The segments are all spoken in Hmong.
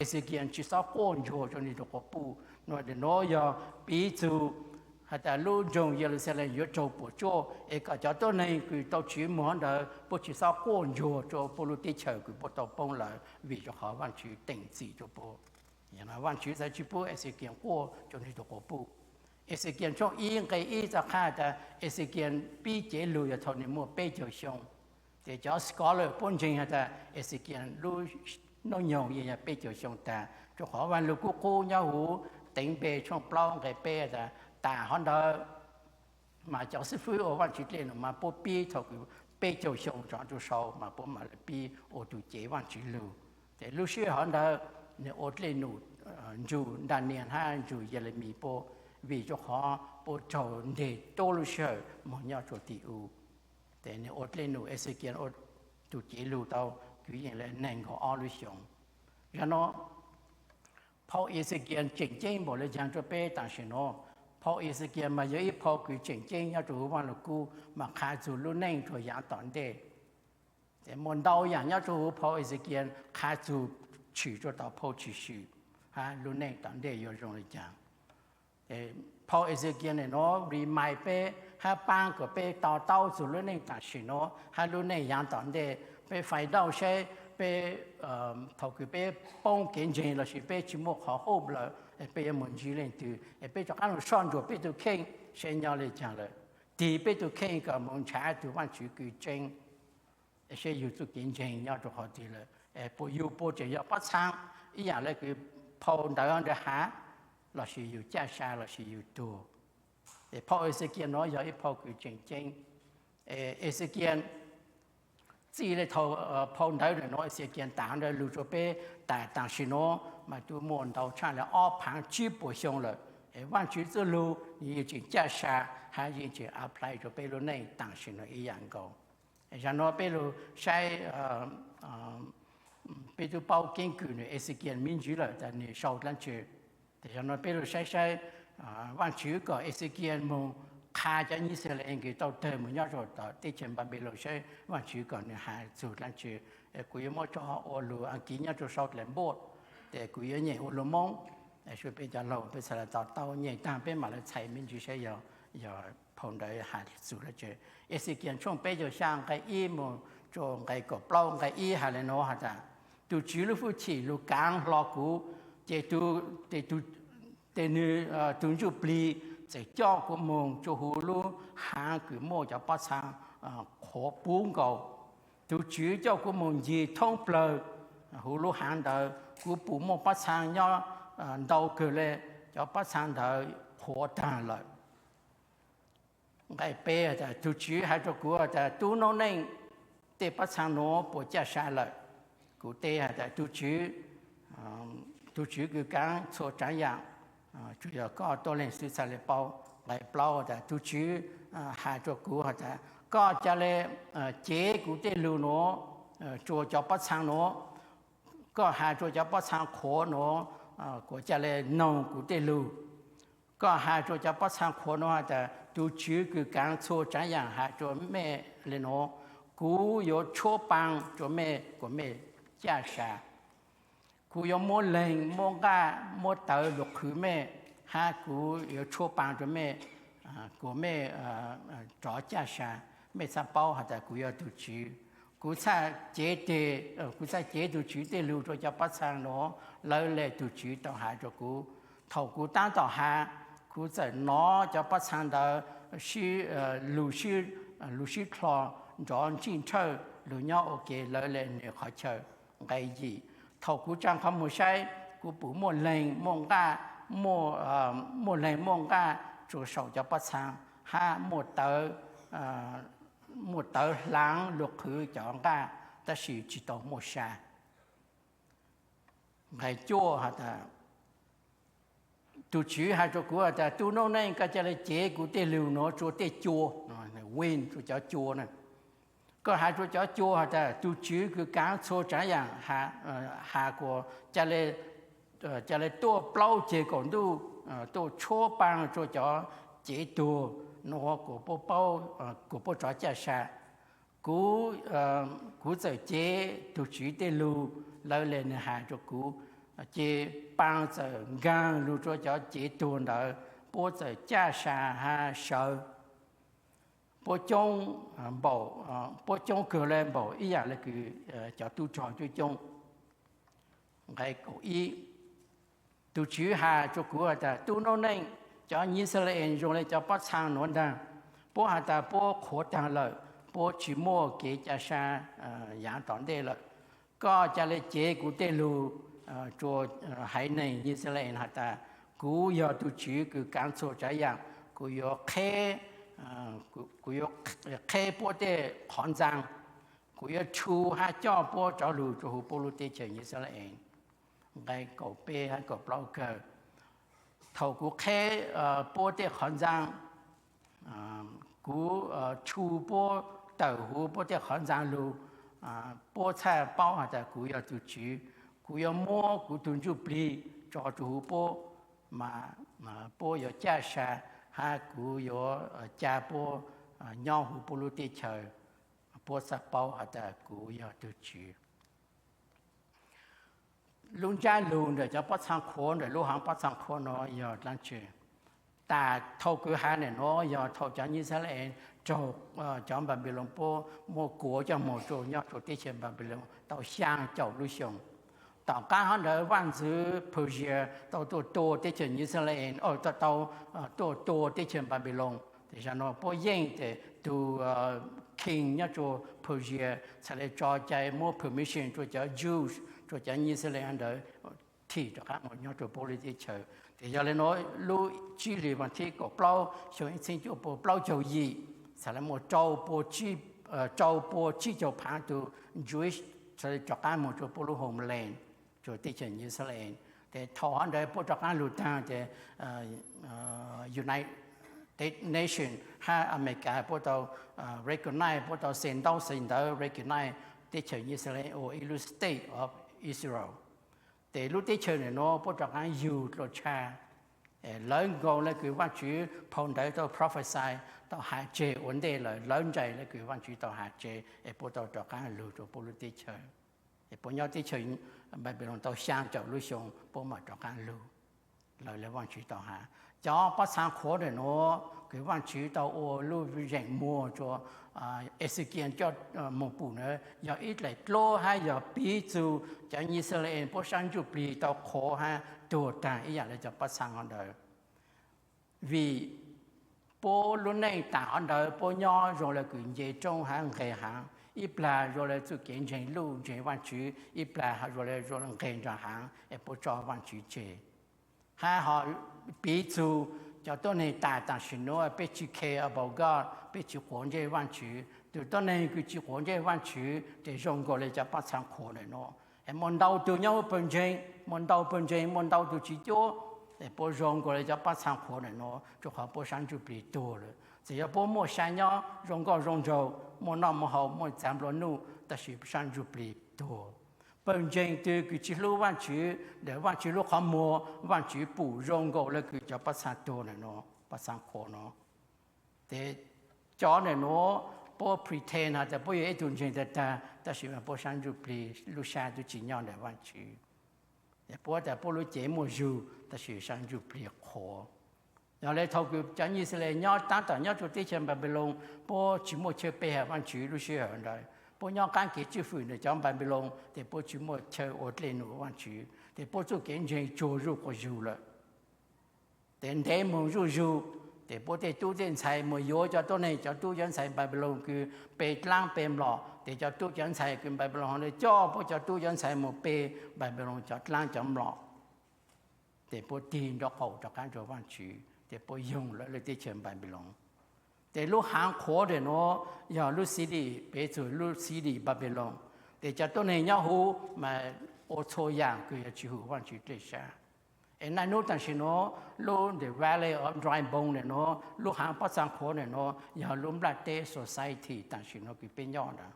Exekias tsis xob quaj ntsuag rua nwg tug quas puj. Nuav yog piv txug has tas lub nroog Yeluxalees yuav raug puam tsuaj, es kom cov tuab neeg kws tau tsiv moog hov ntawd puab tsis xob quaj ntsuag rua puab lub teb chaws kws puab tau poob lawm, vim rua qhov Vaajtswv teem txim rua puab. Vaajtswv txawm tsis pub Exekias quaj rua nwg tug quas puj. Exekias tshooj ib nqe ib txhad qha tas Exekias pib cev lug yog thaum nwg muaj peb caug xyoo. Ces cov scholar puab ntseeg has tas Exekias lub noob nyoog yeej yog peb caug xyoo taag, rua qhov Vaaj Lug Kub Qub nyob huv Teev Npe tshooj plaub nqe peb tas, tas hov ntawd mas cov xib fwb ua Vaajtswv dlej num mas puab pib thaum kws peb caug xyoo tso rua sau mas puab mam le pib ua tug cev Vaajtswv lug. Ces lub sij hawm hov ntawd nwg ua dlej num nrug Ntaanias hab nrug Yelemis puab, vim rua qhov puab raug nteg tuab lub sij hawm moog nyob rua tim u. Ces nwg ua dlej num Exekias ua tug cev lug tau kwv yees le neeg nkaum ob lub xyoos. Zag nuav phau Exekias tseem ceeb npaum le caag rua peb tam sim nuav? Phau Exekias mas yog ib phau kws tseem ceeb nyob rua huv Vaaj Lug Kub mas qha txug lub neej rua yaav tom ntej. Ces muaj ntau yaam nyob rua huv phau Exekias qha txug tshwm rua tom phau Tshwm Sim, hab lub neej tom ntej yuav zoo le caag. Phau Exekias nuav remind peb hab paab kom peb to taub txug lub neej tam sim nuav hab lub neej yaav tom ntej. Peb fais dauj saib peb thaum kws peb poob kev ntseeg lossis peb tsis muaj qhov hope lawm, peb yuav moog ntsib leej twg? Es peb rov qaab lug soj ntsuam peb tug kheej saib nyob le caag lawm, tig peb tug kheej kom moog nrhav tug Vaajtswv kws tseeb, saib yug txuj kev ntseeg nyob rua qhov twg lawm, puas yug puas tseem yog pob txhaa ib yaam le kws phau ntawv ntawd has, lossis yug caj sa lossis yug tuag. Es phau Exekias nuav yog ib phau kws tseem ceeb. Exekias txij le thaum phau ntawv nuav Exekias tas ntawd lug rua peb tas tam sim nuav mas tub muaj ntau tshaj le ob phaav tsib puas xyoo lawm. Es Vaajtswv txuj lug yeej tseem caj sa hab yeej tseem apply rua peb lub neej tam sim nuav ib yaam nkaus. Zag nuav peb lug saib, peb tub paub keeb kwm nwg Exekias me ntsis lawm tas nwg sau dlaab tsi. Ces zag nuav peb lug saib saib Vaajtswv kom Exekias moog qha cov Yixalayees kws tau tawg moog nyob rua tom teb chaws Npanpiloos saib Vaajtswv kom nwg has txug dlaab tsi. Kuv yuav muab tso ua lug Akiv nyob rua sau dlaim npuaj, ces kuv yuav nyem ua lug Moob, sub peb cov laug peb txhad le to taub, nyem taag peb mam le txhais me ntsis saib yog phau ntawv has txug dlaab tsi. Exekias tshooj peb caug xyaa nqe ib moog rua nqe kaum plaub, nqe ib has le nuav has tas, tug Tswv lub hwj chim lug kaav hlo kuv, ces tes nwg tug ntsuj plig txawm coj kuv moog rua huv lub haav kws muaj cov pob txhaa qhuav puv nkaus. Tug Tswv coj kuv moog ncig thoob plawg huv lub haav ntawd, kuv pum muaj pob txhaa nyob ntau kawg le, cov pob txhaa ntawd qhuav taag lawm. Nqe peb tas, tug Tswv has rua kuv tas, tub noob neej, tej pob txhaa nuav puas caj sa lawm? Kuv teb has tas, tug Tswv, tug Tswv kws kaav txhua tsaav yaam, tsuas yog koj tuab leeg xwb txhaj le paub. Nqe plaub tas, tug Tswv has rua kuv has tas, koj ca le cev kuv tej lug nuav rua cov pob txhaa nuav. Koj has rua cov pob txhaa qhuav nuav kuas ca le noog kuv tej lug. Koj has rua cov pob txhaa qhuav nuav has tas, tug Tswv kws kaav txhua tsaav yaam has rua mej le nuav, kuv yuav tshuab paa rua mej kuas mej caj sa. Kuv yuav muab leeg muab nqaj muab tawv lug qhwv mej, hab kuv yuav tshuab paa rua mej kuas mej rov caj sa. Mej txhaj paub has tas kuv yog tug Tswv. Kuv txhaj cev teg, kuv txhaj cev tug Tswv tej lug rua cov pob txhaa nuav, lawv le tug Tswv tau has rua kuv. Thaum kuv taab tom has, kuv txawm nov cov pob txhaa ntawd lug sib dlho nrov ntsij nrhawj lug nyob ua ke lawv le nwg qhov chaw. Nqe yim, thaum kuv tsaa qhov muag saib, kuv pum muaj leeg muaj nqaj, muaj leeg muaj nqaj rua saum cov pob txhaa, hab muaj tawv, muaj tawv hlaav lug qhwv cov nqaj, tab sis tsis tau muaj sa. Nqe cuaj has tas, tug Tswv has rua kuv has tas, tub noob neej, koj ca le cev kuv tej lug nuav rua tej cua, wind, rua cov cua na. Koj has rua cov cua has tas, tug Tswv kws kaav txhua tsaav yaam has kuas ca le tuaj plaub ceg kaum ntuj, tuaj tshuab paa rua cov cev tuag nuav kuas puab rov caj sa. Kuv, kuv txawm cev tug Tswv tej lug, lawv le nwg has rua kuv, ces paa txawm nkaag lug rua cov cev tuag ntawd, puab txawm caj sa hab sawv. Puab coob npaum, puab coob kawg le npaum ib yaam le kws cov tub rog coob coob. Nqai kaum ib, tug Tswv has rua kuv has tas, tub noob neej, cov Yixalayees zoo le cov pob txhaa nuav ntaag. Puab has tas puab qhuav taag lawm, puab tsi muaj kev ca sa yaav tom ntej lawm. Koj ca le cev kuv tej lug rua haiv neeg Yixalayees has tas, kuv yog tug Tswv kws kaav txhua tsav yaam. Kuv yuav qheb, kuv yuav qheb puab tej qhov ntxaa. Kuv yuav rhu hab coj puab rov lug rua huv puab lub teb chaws Yixalayees. Nqai kaum peb hab kaum plaub kawg. Thaum kuv qheb puab tej qhov ntxaa, kuv rhu puab tawm huv puab tej qhov ntxaa lug, puab txhaj paub has tas kuv yog tug Tswv. Kuv yuav muab kuv tug ntsuj plig tso rua huv puab, mas puab yuav caj sa, hab kuv yuav ca puab nyob huv puab lub teb chaws, puab txhaj paub has tas kuv yog tug Tswv. Lub ntsab lug ntawm cov pob txhaa qhuav, ntawm lub haav pob txhaa qhuav nuav yog dlaab tsi? Tas thaum kws has ntawm nuav yog thaum cov Yixalayees raug cov Npanpiloos puab muab kuav coj moog rua nyob rua teb chaws Npanpiloos tau xyaa caum lub xyoo. Tom qaab hov ntawd vaaj ntxwv Persia tau tuaj tua teb chaws Yixalayees, tau tuaj tua teb chaws Npanpiloos. Tes zag nuav puab yeej tes tug king nyob rua Persia txhad le tso cai muab permission rua cov Jews, rua cov Yixalayees ntawd thim rov qaab moog nyob rua puab lub teb chaws. Tes yog le nuav lub tsib hlis vas thib kaum plaub xyoo ib txheeb cuaj pua plaub caug yim, txhad le muaj rau pua tsib caug phaav tug Jewish txhad le rov qaab moog rua puab lub homeland, rua teb chaws Yixalayees. Tes thaum hov ntawd puab rov qaab lug taag tes United Nations hab Amelikas puab tau recognize, puab tau xee ntaub xee ntawv recognize teb chaws Yixalayees ua ib lub state of Israel. Tes lub teb chaws ntawm nuav puab rov qaab yug dlua tshaj, lawv nkaus le kws Vaajtswv phau ntawv tau prophesy, tau has tseg ua ntej lawm, lawv ntsais le kws Vaajtswv tau has tseg es puab tau rov qaab lug rua puab lub teb chaws. Es puab nyob teb chaws Npanpiloos tau xyaa caum lub xyoo puab mam rov qaab lug. Lawv le Vaajtswv tau has, cov pob txhaa qhuav ntawm nuav kws Vaajtswv tau ua lub zeem muag rua Exekias coj moog pum ntawd yog ib dlaim dluab hab yog piv txug cov Yixalayees puab sab ntsuj plig tau qhuav hab tuag taag ib yaam le cov pob txhaa hov ntawd. Vim puab lub neej taam hov ntawd puab nyob zoo le kws nce roob hab nqeg haav, ib plag zoo le txuj kev ntseeg luj ntseeg Vaajtswv, ib plag zoo le zoo nqeg nrug haav es puab tso Vaajtswv tseg. Hab ho piv txug cov tuab neeg taam taam sim nuav peb tsi care about God, peb tsi quav ntsej Vaajtswv. Tug tuab neeg kws tsi quav ntsej Vaajtswv tes zoo nkaus le cov pob txhaa qhuav ntawm nuav. Es muaj ntau tug nyob huv pawg ntseeg, muaj ntau pawg ntseeg, muaj ntau tug tsi cuab, es puab zoo nkaus le cov pob txhaa qhuav ntawm nuav rua qhov puab sab ntsuj plig tuag lawm. Txawm yog puab muaj sa nyob zoo nkauj zoo nraug, muaj noj muaj haus, muaj txav nplua nuj, tab sis sab ntsuj plig tuag. Pawg ntseeg twg kws tsi hlub Vaajtswv ntawm Vaajtswv lub qhov muag, Vaajtswv pum zoo nkaus le kws cov pob txhaa tuag ntawm nuav, pob txhaa qhuav nuav. Tes cov ntawm nuav puab pretend has tas puab yog ib tug ntseeg tag tag, tab sis mas puab sab ntsuj plig lub sab tub tsi nyob ntawm Vaajtswv. Puab tas puab lub cev muaj zug tab sis sab ntsuj plig qhuav. Yog le thaum kws cov Yixalayees nyob taab tom nyob rua teb chaws Npanpiloos, puab tsi muaj chaw pe has Vaajtswv lub sij hawm ntawd. Puab nyob qaab kev tswj fwm ntawm cov Npanpiloos tes puab tsi muaj chaw ua dlej num Vaajtswv, tes puab txuj kev ntseeg tsuag zuj quas zug lawm. Tes ntev moog zuj zug, tes puab tej tub tej ntxhais moog yuav cov tuab neeg, cov tub cov ntxhais Npanpiloos kws pe dlaab pe mlom, tes cov tub cov ntxhais kws Npanpiloos ho le coj puab cov tub cov ntxhais moog pe Npanpiloos cov dlaab cov mlom. Tes puab tig nraub qaum rov qaab rua Vaajtswv, tes puab yoog lawv lub teb chaws Npanpiloos. Tes lub haav qhuav ntawm nuav yog lub city, piv txug lub city Npanpiloos. Tes cov tuab neeg nyob huv mas ua txhua yaam kws yog tsi hum Vaajtswv dlej sab. Es naj nub taam sim nuav lub the Valley of Dry Bones ntawm nuav, lub haav pob txhaa qhuav ntawm nuav yog lub nplaj teb society taam sim nuav kws peb nyob ntawd.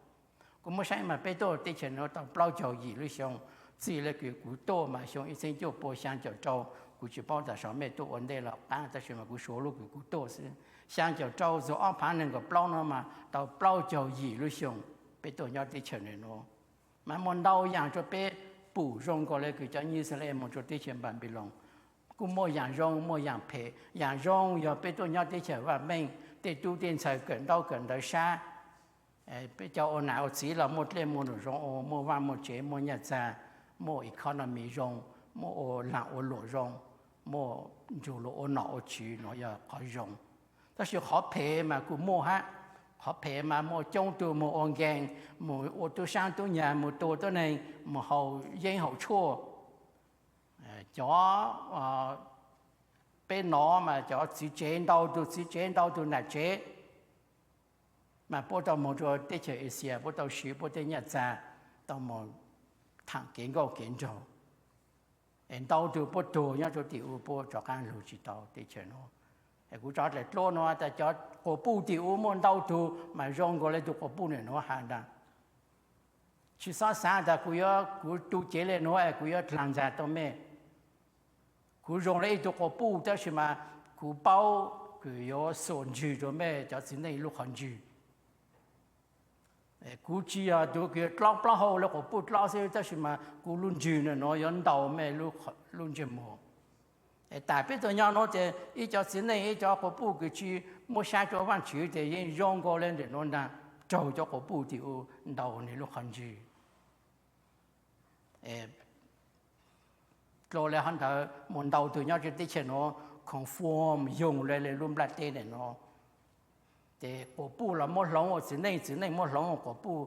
Kuv muab saib mas peb tuaj teb chaws nuav tau plaub caug yim lub xyoo. Txij le kws kuv tuaj mas xyoo ib txheeb cuaj pua xyaa caum rau, kuv tsi paub tas saum mej tuaj ua ntej los qaab, tab sis mas kuv suav lub kws kuv tuaj xwb. Xyaa caum rau txug ob phaav neeg nkaum plaub nuav mas tau plaub caug yim lub xyoo peb tuaj nyob teb chaws ntawm nuav. Mas muaj ntau yaam rua peb pum zoo nkaus li kws cov Yixalayees mus rua teb chaws Npanpiloos. Kuj muaj yaam zoo muaj yaam phem. Yaam zoo yog peb tuaj nyob teb chaws vaaj meej, tej tub tej ntxhais kawm ntaub kawm ntawv sab, peb cov ua nam ua txiv los muaj dlej muaj num zoo ua, muaj vaaj muaj tsev, muaj nyaj txag, muaj economy zoo, muaj ua laag ua luam zoo, muaj nrug luag ua nom ua tswv, nuav yog qhov zoo. Tab sis qhov phem mas kuj muaj hab. Qhov phem mas muaj coob tug mus ua nkeeg, mus ua tub saab tub nyag, mus tua tuab neeg, mus haus yeeb haus tshuaj. Cov peb nov mas cov txiv tsev ntau tug, txiv tsev ntau tug nam tsev, mas puab tau moog rua teb chaws Asia, puab tau siv puab tej nyaj txag tau moog thaam kev nkauj kev nraug. Es ntau tug puab tuag nyob rua tim u, puab rov qaab lug tsi tau teb chaws nuav. Es kuv tso dlaim dluab nuav tas cov quas puj tim u muaj ntau tug mas zoo nkaus le tug quas puj nwm nuav has ntag. Tsi xob xaav tas kuv yuav, kuv tu cev le nuav es kuv yuav dlaag ntxag tau mej. Kuv zoo le ib tug quas puj tab sis mas kuv paub kws yuav xuas ntswg rua mej cov txiv neej lub qhov ntswg. Kuv tsi yog tug kws dlob plaub hau le quas puj dlob xwb, tab sis mas kuv lub ntswg nuav yuav ntaus mej lub ntsej muag. Es tas peb tug nyob nuav ces ib cov txiv neej ib cov quas puj kws tsi muab sab rua Vaajtswv ces yeej zoo nkaus le ntawm nuav ntaag, raug cov quas puj tim u ntaus nwg lub qhov ntswg. Dlua le hov ntawd mus ntau tug nyob rua teb chaws nuav conform yoog le le lub nplaj teb ntawm nuav. Ces quas puj los muab hloov ua txiv neej, txiv neej muab hloov ua quas puj.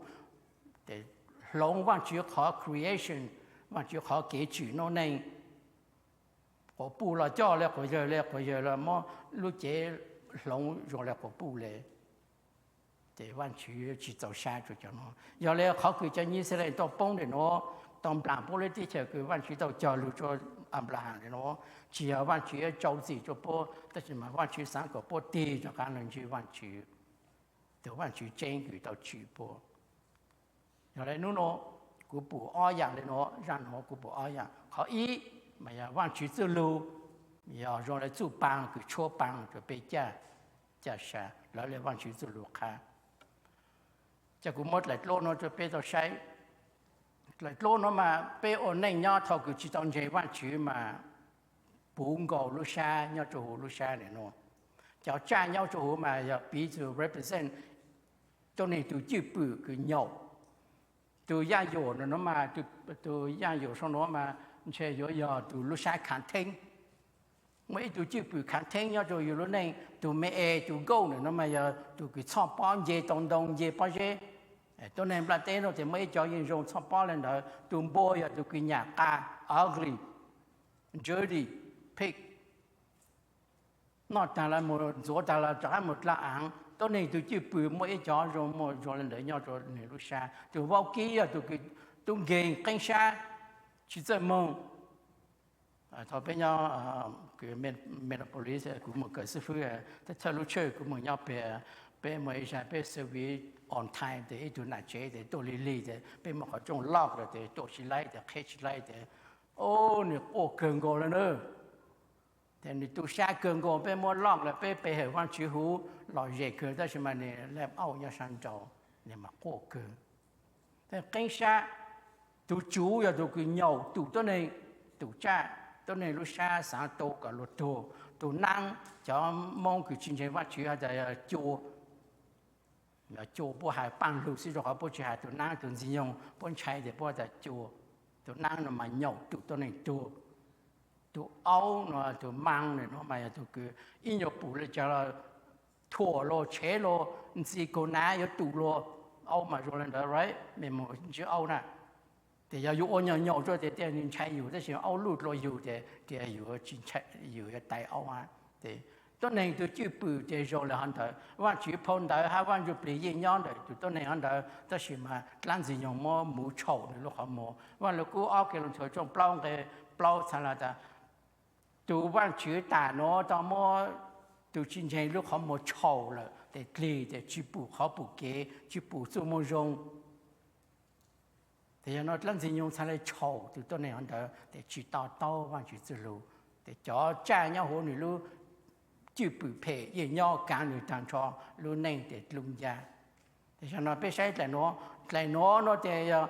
Ces hloov Vaajtswv qhov creation, Vaajtswv qhov kev tsim noob neej. Quas puj los coj le quas yawg le, quas yawg los muab lub cev hloov zoo le quas puj le. Ces Vaajtswv tsi txaus sab rua cov nuav. Yog le qhov kws cov Yixalayees tau poob ntawm nuav, tau nplaam puab lub teb chaws kws Vaajtswv tau cog lug rua Anplahas ntawm nuav, tsi yog Vaajtswv yuav tsau txim rua puab, tab sis mas Vaajtswv xaav kom puab tig rov qaab lug ntsib Vaajtswv, tug Vaajtswv tseeb kws tau tsim puab. Yog le nub nuav kuv pum ob yaam le nuav, zaaj nuav kuv pum ob yaam. Qhov ib mas yog Vaajtswv txuj lug, yog zoo le txuj paa kws tshuab paa rua peb caj, caj sa, lawv le Vaajtswv txuj lug qha. Ces kuv muab dlaim dluab nuav rua peb tau saib. Dlaim dluab nuav mas peb ua neej nyob thaum kws tsi tau ntseeg Vaajtswv mas puv nkaus lub sab nyob rua huv lub sab ntawm nuav. Cov tsaj nyob rua huv mas yog piv txug represent tuab neeg tug cwj pwm kws nyaum. Tug yaaj yuam nuav mas, tug yaaj yuam sau nuav mas ntshe yuav yog tug lub sab khaav theeb. Muaj ib tug cwj pwm khaav theeb nyob rua yug lub neej, tug me es tug goat ntawm nuav mas yog tug kws txhoj pob nce tau ntoo nce pob zeb. Tuab neeg nplaj teb nuav ces muaj ib cov yeej zoo txhoj pob le ntawd, tug npua yog tug kws nyam qa, ugly, dirty, pig. Noj taag los mus ntxuav taag los rov qaab mus dlaa aav. Tuab neeg tug cwj pwm muaj ib cov zoo muaj zoo le ntawd nyob rua nwg lub sab. Tug vaub kib yog tug kws tub nkeeg qeeb sab, tsi txawj moog. Thaum peb nyob Minneapolis kuv moog kawm xib fwb, thawj lub tshawj kuv moog nyob peg, peb muaj ib zag peb service on time tes ib tug nam tsev tes tuaj lig lig tes peb muaj qhov rooj lock lawm tes tuaj tsi laib tes qheb tsi laib tes, o, nwg quaj kawg nkaus le na. Tes nwg tu sab kawg nkaus, peb muab lock lawm peb pe hawm Vaajtswv huv lom zem kawg tab sis mas nwg laj auj nyob sab nraud, nwg mas quaj kawg. Qeeb sab, tug tsuv yog tug kws nyaum tus tuab neeg, tus tsaj, tuab neeg lub sab xaav tu kom luag tuag. Tus naab, cov Moob kws tsi ntseeg Vaajtswv has tas cua, cua puab has paaj lug xwb rua qhov puab tsi has tug naab tug ntxwg nyoog, puab ntshai tes puab has tas cua. Tus naab no mas nyaum tus tuab neeg tuag. Tus aub no, tus maa no mas yog tug kws ib nyuag pum le caag los thuam los tshev los ntxi kaug nav yuav tus los, aub mas zoo le ntawd, right? Mej moog ntsib aub na. Tes yog yug ua nyaum nyaum rua tes tej nwg ntshai yug, tab sis aub luj dlua yug tes, tes yug, yug yuav tais aub hab. Tes tuab neeg tug cwj pwm tes zoo le hov ntawd, Vaajtswv phau ntawv hab Vaaj Ntsuj Plig yeej nyob ntawm tug tuab neeg hov ntawd, tab sis mas dlaab ntxwg nyoog muab muv tshaum nwg lub qhov muag. Vaaj Lug Kub ob Kev Lug Ntxhuav tshooj plaub nqe plaub txhais le tas, tug Vaajtswv tam nuav tau muab tug tsi ntseeg lub qhov muag tshaum lawm tes dlig tes tsi pum qhov pum kev, tsi pum txuj moo zoo. Tes yog no dlaab Ntxwg Nyoog txhad le tshaum tug tuab neeg hov ntawd tes tsi to taub Vaajtswv txuj lug. Tes cov tsaj nyob huv nwg lub cwj pwm phem yeej nyob kaav nwg taag nrho lub neej tes dlub ncaj. Tes yog no peb saib dlaim nuav, dlaim nuav no tes yog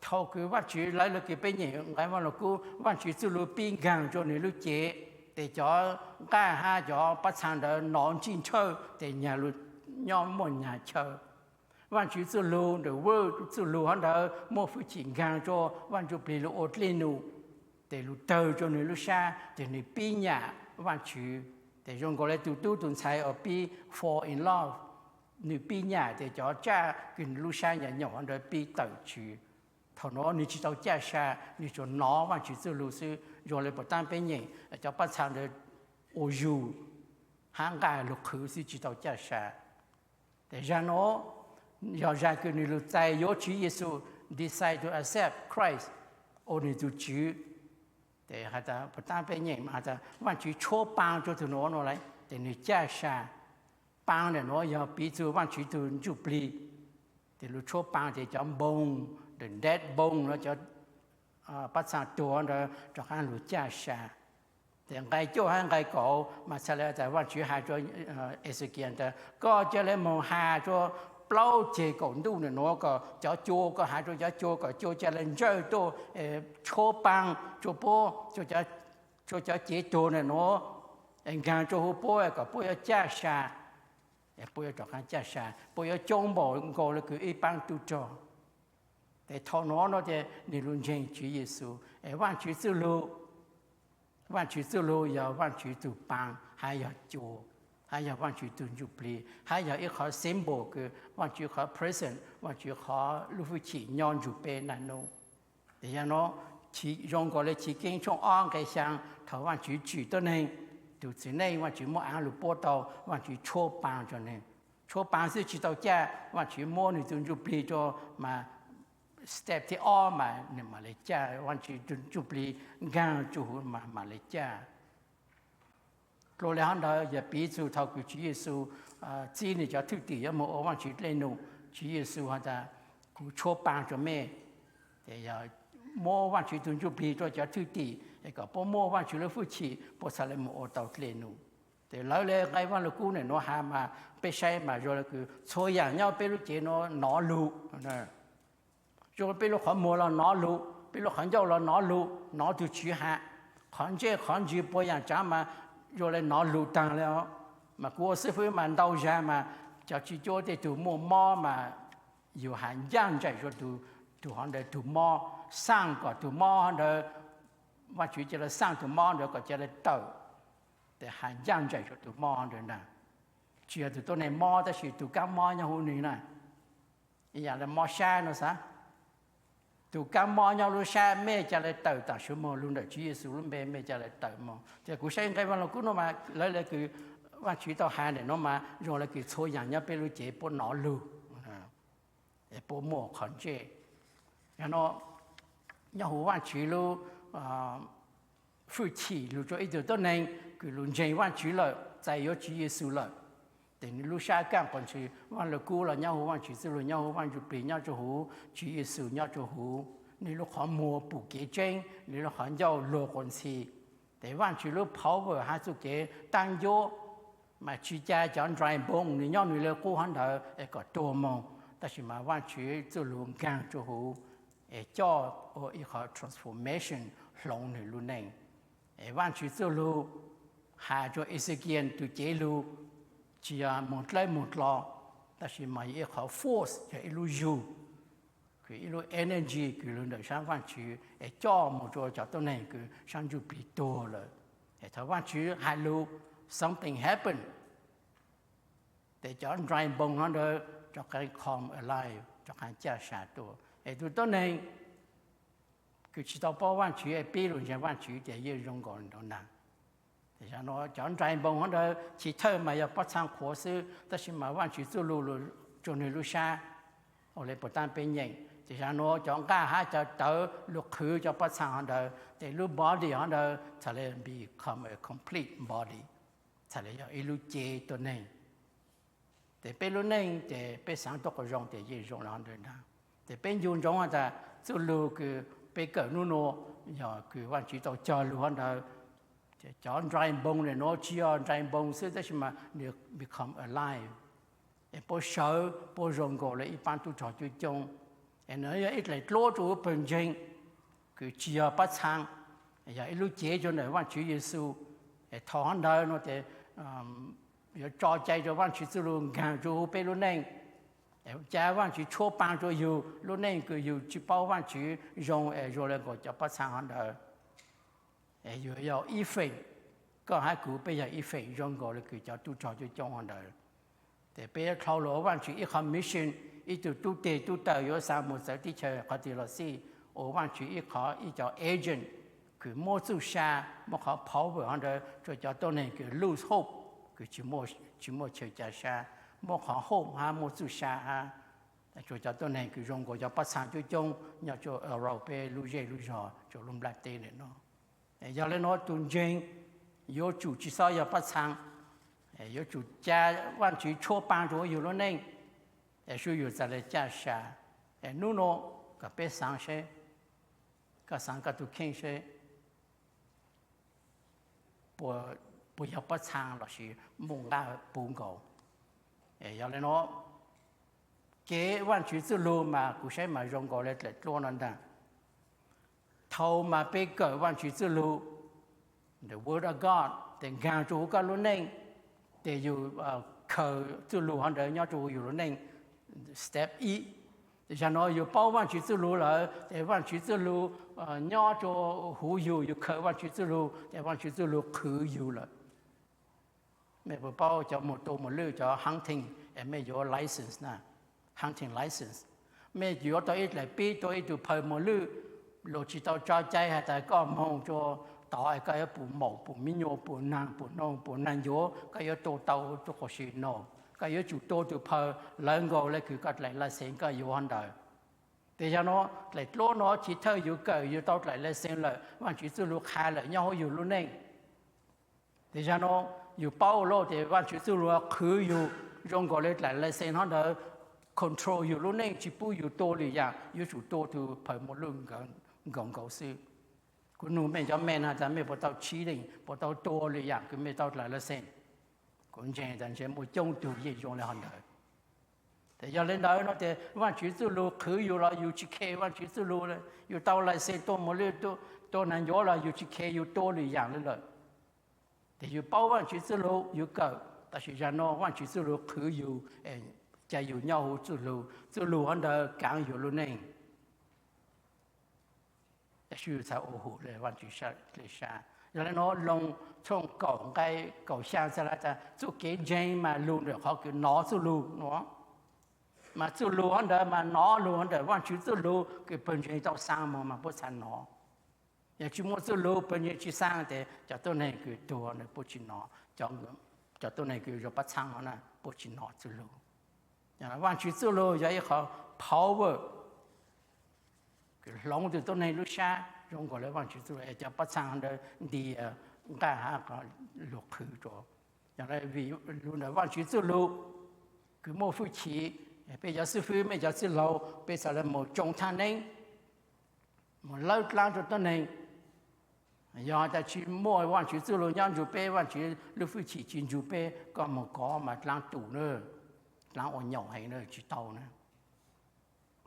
Thaum kws Vaajtswv lawv lug kws peb nyeem nqai Vaaj Lug Kub, Vaajtswv txuj lug pib nkaag rua nwg lub cev, tes cov nqaj hab cov paj txhab ntawd nov ntsij nrhawj tes nyag lug nyob muaj nyag chaw. Vaajtswv txuj lug ntawm Word txuj lug hov ntawd muaj fwj chim nkaag rua Vaaj Ntsuj Plig lug ua dlej num, tes lug tawg rua nwg lub sab tes nwg pib nyam Vaajtswv. Tes zoo nkaus le tug tub tug ntxhais uas pib fall in love, nwg pib nyam tes cov tsaj kws nwg lub sab nyam nyaum hov ntawd pib tawm tswv. Thaum nuav nwg tsi tau caj sa, nwg tsuas nov Vaajtswv txuj lug xwb. Zoo le puas taab peb nyeem cov paj txhab ntawd ua zug hab nqaj lug qhwv xwb tsi tau caj sa. Tes zag nuav yog zag kws nwg lug txais yuav Tswv Yexus, decide to accept Christ ua nwg tug Tswv. Tes has tas puas taab peb nyeem has tas Vaajtswv tshuab paa rua tug nuav nuav lawm tes nwg caj sa. Paa ntawm nuav yog piv txug Vaajtswv tug Ntsuj Plig. Tes lug tshuab paa tes cov npoo, the dead bone no, cov paj txhab tuag ntawd rov qaab lug caj sa. Tes nqai cuaj hab nqai kaum mas txhad le tas Vaajtswv has rua Exekias tas koj ca le moog has rua plaub ceg kaum ntuj ntawm nuav kom cov cua, koj has rua cov cua kom cua ca le ntsawj tuaj tshuab paa rua puab, rua cov cev tuag ntawm nuav, es nkaag rua huv puab kom puab yuav caj sa. Puab yuav rov qaab caj sa, puab yuav coob npaum nkaus le kws ib paab tub rog. Tes thaum nuav no tes nwg lug ntseeg Tswv Yexus es Vaajtswv txuj lug, Vaajtswv txuj lug yog Vaajtswv tug paa hab yog cua, hab yog Vaajtswv tug Ntsuj Plig hab yog ib qhov symbol kws Vaajtswv qhov presence, Vaajtswv qhov lub fwj chim nyob nrug peb naj nub. Tes yog nuav, zoo nkaus le Chiv Keeb tshooj ob nqe xyaa, thaum Vaajtswv tsim tuab neeg, tug txiv neej Vaajtswv muab aav lug puab tau, Vaajtswv tshuab paa rua nwg. Tshuab paa xwb tsi tau caj, Vaajtswv muab nwg tug Ntsuj Plig rua mas step thib ob mas nwg mam le caj, Vaajtswv tug Ntsuj Plig nkaag rua huv mas mam le caj. Dlua le hov ntawd yog piv txug thaum kws Tswv Yexus txib nwg cov thwj tim yuav moog ua Vaajtswv dlej num, Tswv Yexus has tas kuv tshuab paa rua mej. Tes yog muab Vaajtswv tug Ntsuj Plig rua cov thwj tim es kom puab muaj Vaajtswv lub fwj chim puab txhad le moog ua tau dlej num. Tes lawv le nqai Vaaj Lug Kub ntawm nuav has mas peb saib mas zoo le kws txhua yaam nyob peb lub cev nuav nov lug. Zoo peb lub qhov muag los nov lug, peb lub qhov ncauj los nov lug, nov tug tswv has. Qhov ntsej qhov ntswg puas yaam tsaav mas zoo le nov lug taag le os. Mas kuv ua xib fwb mas ntau zag mas cov tswv cuab tej tug muaj mob mas yug has ncaaj nraim rua tug hov ntawd tug mob, xaaj kom tug mob hov ntawd, Vaajtswv ca le xaaj tug mob ntawd kom ca le tawm. Tes has ncaaj nraim rua tug mob ntawd na. Tsi yog tug tuab neeg mob tab sis tug kaab mob nyob huv nwg na. Ib yaam le mob sab no xav, tug kaab mob nyob lub sab mej ca le tawm taam sim moog lug ntawm Tswv Yexus lub npe mej ca le tawm moog. Tes kuv saib nqai Vaaj Lug Kub nuav mas lawv le kws Vaajtswv tau has ntawm nuav mas zoo le kws txhua yaam nyob peb lub cev puab nov lug, puab muaj qhov ntsej. Yog nuav, nyob huv Vaajtswv lub fwj chim lug rua ib tug tuab neeg kws lug ntseeg Vaajtswv lawm, txais yuav Tswv Yexus lawm. Tes nwg lub sab kaaj quas ntshis, Vaaj Lug Kub los nyob huv, Vaajtswv txuj lug nyob huv, Vaaj Ntsuj Plig nyob rua huv, Tswv Yexus nyob rua huv, nwg lub qhov muag pum kev tseeb, nwg lub qhov ncauj luag quas ntxhi. Tes Vaajtswv lub power hab txuj kev taab ncuab mas tsi ca cov dry bone nwg nyob nwg le qub hov ntawd es kom tuag moog, tab sis mas Vaajtswv txuj lug nkaag rua huv es coj ua ib qhov transformation hloov nwg lub neej. Es Vaajtswv txuj lug has rua Exekias tug cev lug tsi yog moog dlawb moog dlo, tab sis mas yog ib qhov force, yog ib lub zug, kws ib lub energy kws lug ntawm saab Vaajtswv es coj moog rua cov tuab neeg kws saab Ntsuj Plig tuag lawm. Es thaum Vaajtswv has lug, something happen, tes cov dry bone hov ntawd rov qab come alive, rov qab caj sa tuaj. Es tug tuab neeg kws tsi tau paub Vaajtswv es pib lug ntseeg Vaajtswv tes yeej zoo nkaus nrov nag. Tes yog nuav cov dry bone hov ntawd chiv thawj mas yog pob txhaa qhuav xwb, tab sis mas Vaajtswv txuj lug lug rua nwg lub sab, ua le puas taab peb nyeem. Tes yog nuav cov nqaj hab cov tawv lug qhwv cov pob txhaa hov ntawd, tes lub body hov ntawd txhad le become a complete body, txhad le yog ib lub cev tuab neeg. Tes peb lub neej tes peb xaav tuab quas zoo tes yeej zoo le hov ntawd nrag. Tes peb ncu ntsoov has tas txuj lug kws peb kawm nub nua yog kws Vaajtswv tau cog lug hov ntawd. Cov dry bone le nuav tsi yog dry bone xwb tab sis mas nwg become alive, es puab sawv puab zoo nkaus le ib paab tub rog coob coob. Es nws yog ib dlaim dluab rua huv pawg ntseeg kws tsi yog pab txhaa, yog ib lub cev rua ntawm Vaajtswv Yexus. Es thaus hov ntawd nuav tes yuav tso cai rua Vaajtswv txuj lug nkaag rua huv peb lub neej. Es ca Vaajtswv tshuab paa rua yug lub neej kws yug tsi paub Vaajtswv zoo es zoo le nkaus cov pab txhaa hov ntawd. Es yug yog ib feem, koj hab kuv peb yog ib feem zoo nkaus le kws cov tub rog coob coob hov ntawd. Tes peb yuav dlhau lug ua Vaajtswv ib qho mission, ib tug tub teg tub taw yuav xaa moog txawv teb chaws qhov twg los xij, ua Vaajtswv ib qho, ib co agent kws muab txuj sa, muab qhov power hov ntawd rua cov tuab neeg kws lose hope, kws tsi muaj chaw ca sab, muab qhov hope hab muab txuj sa hab rua cov tuab neeg kws zoo nkaus cov pab txhaa coob coob nyob rua around peb lub zej lub zog rua lub nplaj teb ntawm no. Yog le nuav tug ntseeg yuav tsum tsi xob yog pab txhaa, yuav tsum ca Vaajtswv tshuab paa rua huv yug lub neej, es sub yug txhad le ca sa. Es nub nua kom peb xaav seb, koj xaav koj tug kheej seb puas yog pab txhaa lossis muaj nqaj puv nkaus. Yog le nuav, kev Vaajtswv txuj lug mas kuv saib mas zoo nkaus le dlaim dluab no ntaag. Thaus mas peb kawm Vaajtswv txuj lug, the word of God, tes nkaag rua huv koj lub neej, tes yug khaws txuj lug hov ntawd nyob rua huv yug lub neej, step ib. Tes zag nuav yug paub Vaajtswv txuj lug lawm, tes Vaajtswv txuj lug nyob rua huv yug, yug khaws Vaajtswv txuj lug, tes Vaajtswv txuj lug qhwv yug lawm. Mej puas paub cov moog tua muas lwj, cov hunting, es mej yuav license na, hunting license. Mej yuav tau ib dlaim pib tua ib tug phaws muas lwj, luas tsi tau tso cai has tas koj moog rua tod es koj yuav pum maum, pum miv nyuas, pum naag, pum noog, pum naag ncuav, koj yuav tua tau rua quas si no. Koj yuav tsum tua tug phaws lawv nkaus le kws koj dlaim license koj yuav hov ntawd. Tes yog nuav dlaim dluab nuav chiv thawj yug kawm yug tau dlaim license lawm, Vaajtswv txuj lug qha lawm nyob huv yug lub neej. Tes zag nuav yug paub lawm tes Vaajtswv txuj lug qhwv yug zoo nkaus le dlaim license hov ntawd, control yug lub neej tsi pub yug tua lwm yaam, yuav tsum tua tug phaws muas lwj nkaus nkaus xwb. Kuv nug mej cov mej na tas mej puas tau cheating, puas tau tua lwm yaam kws mej tau dlaim license? Kuv ntseeg tas ntshe muaj coob tug yeej zoo le hov ntawd. Tes yog le ntawd no tes Vaajtswv txuj lug qhwv yug los yug tsi khe Vaajtswv txuj lug le, yug tau license tua muas lwj, tua naag ncuav los yug tsi khe, yug tua lwm yaam le lawm. Tes yug paub Vaajtswv txuj lug yug kawm, tab sis zag nuav Vaajtswv txuj lug qhwv yug, ca yug nyob huv txuj lug, txuj lug hov ntawd kaav yug lub neej. Tab sis yug txhad ua hum le Vaajtswv dlej sab. Yog le nuav Loos tshooj kaum nqai kaum xyaa txhad has tas txuj kev ntseeg mas lug ntawm qhov kws nov txuj lug nuav, mas txuj lug hov ntawd mas nov lug hov ntawm Vaajtswv txuj lug kws pawg ntseeg tau xaa moog mas puab txhad nov. Yog tsi muaj txuj lug pawg ntseeg tsi xaa tes cov tuab neeg kws tuag puab tsi nov, cov tuab neeg kws yog pab txhab no na puab tsi nov txuj lug. Vaajtswv txuj lug yog ib qhov power kws hloov tug tuab neeg lub sab zoo nkaus le Vaajtswv txuj lug, cov pab txhab ntawd nti nqaj hab lug qhwv rua. Yog le vim lug ntawm Vaajtswv txuj lug kws muaj hwj chim, peb cov xib fwb mej cov txwj laug peb txhad le moog tsoo thaj neeb, moog lawb dlaab rua tuab neeg. Yog tas tsi muaj Vaajtswv txuj lug nyob nrug peb, Vaajtswv lub hwj chim tsi nrug peb, koj moog kov mas dlaab tum na, dlaab ua nyaum heev na, tsi tau na.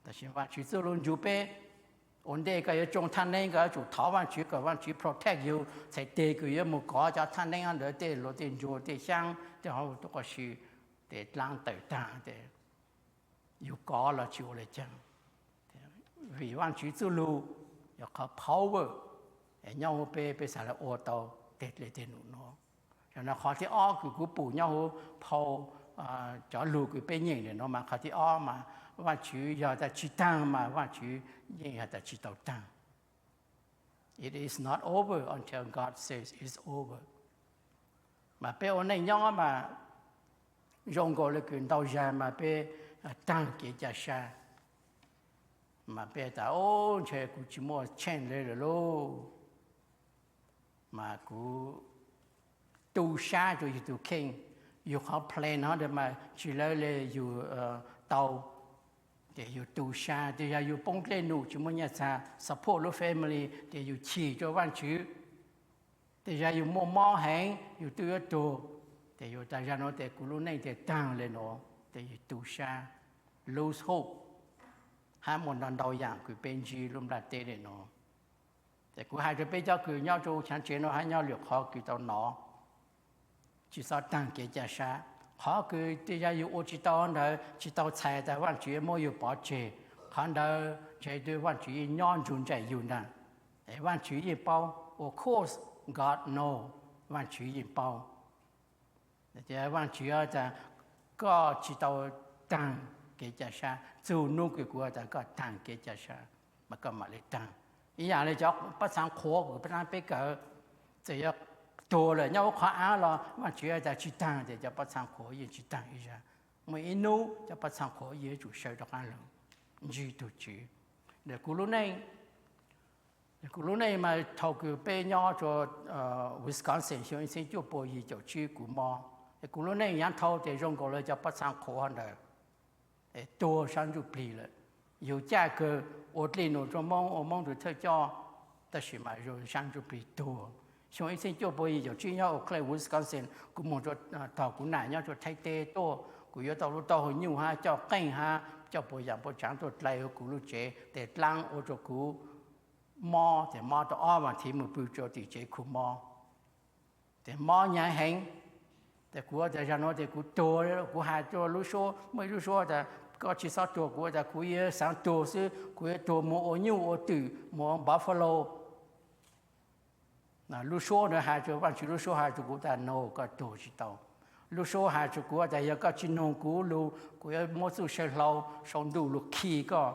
Tab sis Vaajtswv txuj lug nrug peb, ua ntej koj yuav tsoo thaj neeb koj yuav tsum thov Vaajtswv kom Vaajtswv protect yug txhais teg kws yuav moog kov cov thaj neeb ntawd tej luas tej ntsuag tej xyaab tej hauv tuab qhov si, tes dlaab tawm taag tes yug kov los tsi ua le caag. Vim Vaajtswv txuj lug yog qhov power nyob huv peb, peb xaav le ua tau tej dlej tej num nuav. Yog le qhov thib ob kws kuv pum nyob huv phau cov lug kws peb nyeem le nuav mas qhov thib ob mas Vaajtswv yog tas tsi taag mas Vaajtswv yeej has tas tsi tau taag. It is not over until God says it's over. Mas peb ua neej nyob mas zoo nkaus le kws ntau zag mas peb taag kev ca sa, mas peb tas, o, ntshe kuv tsi muaj chance le lawm lauj, mas kuv tu sab rua yug tug kheej, yug qhov plan hov ntawd mas tsi lawv le yug tau, tes yug tu sab. Tes yog yug poob dlej num tsi muaj nyaj txag support lub family, tes yug chim rua Vaajtswv. Tes yog yug muaj mob heev yug twb yuav tuag, tes yug tas zag nuav tes kuv lub neej tes taag le nuav, tes yug tu sab, lose hope. hab muaj ntau ntau yaam kws peb ntsib lub nplaj teb le nuav. Ces kuv has rua peb cov kws nyob rua chav tsev nuav hab nyob lwm qhov kws tau nov, tsi xob taag kev ca sab. Qhov kws tej zag yug ua tsi tau ntawd tsi tau txhais tas Vaajtswv muab yug pov tseg. Qhov ntawd ntshe tug Vaajtswv yeej nyob nrug nraim yug ntag. Vaajtswv yeej paub, of course God know, Vaajtswv yeej paub. Vaajtswv tas koj tsi tau taag kev ca sab, txug nub kws kuv tas koj taag kev ca sab mas koj mam le taag. Ib yaam le cov pob txhaa qhuav kws peb kawm, txawm yog tuag lawm nyob huv qhov aav los Vaajtswv tas tsi taag, ces cov pob txhaa qhuav yeej tsi taag ib zag. Muaj ib nub cov pob txhaa qhuav yeej yuav tsum sawv rov qaab lug ntsib tug Tswv. Kuv lub neej, kuv lub neej mas thaus kws peb nyob rua Wisconsin xyoo ib txhiab cuaj pua yim caum tsib kuv mob, kuv lub neej yaav dhau tes zoo nkaus le cov pob txhaa qhuav ntawd tuag sab ntsuj plig lawm. Yug caj kawg, ua dlej num rua Moob, ua Moob tug thawj coj, tab sis mas zoo sab ntsuj plig tuag. Xyoo ib txhiab cuaj pua yim caum tsib nyob Eau Clay, Wisconsin, kuv moog rua, thaus kuv nam nyob rua Thaib teb tuaj, kuv yuav tau lub taub hau nyuj hab coj qeej hab coj puas yaam puas tsaav tuaj dlai huv kuv lub tsev, tes dlaab ua rua kuv mob, tes mob tau ob vas thiv moog pw rua tim tsev khu mob, tes mob nyaav heev. Tes kuv tas zag nuav tes kuv tuag, kuv has rua lub suab, muaj ib lub suab tas koj tsi xob tuag, kuv tas kuv yuav xaav tuag xwb, kuv yuav tuag moog ua nyuj ua twm moog ua Buffalo. Lub suab ntawd has rua, Vaajtswv lub suab has rua kuv tas no, koj tuag tsi tau. Lub suab has rua kuv tas yog koj tsi noog kuv lug, kuv yuav muab txuj saw hlau sau ntuj lug khi koj.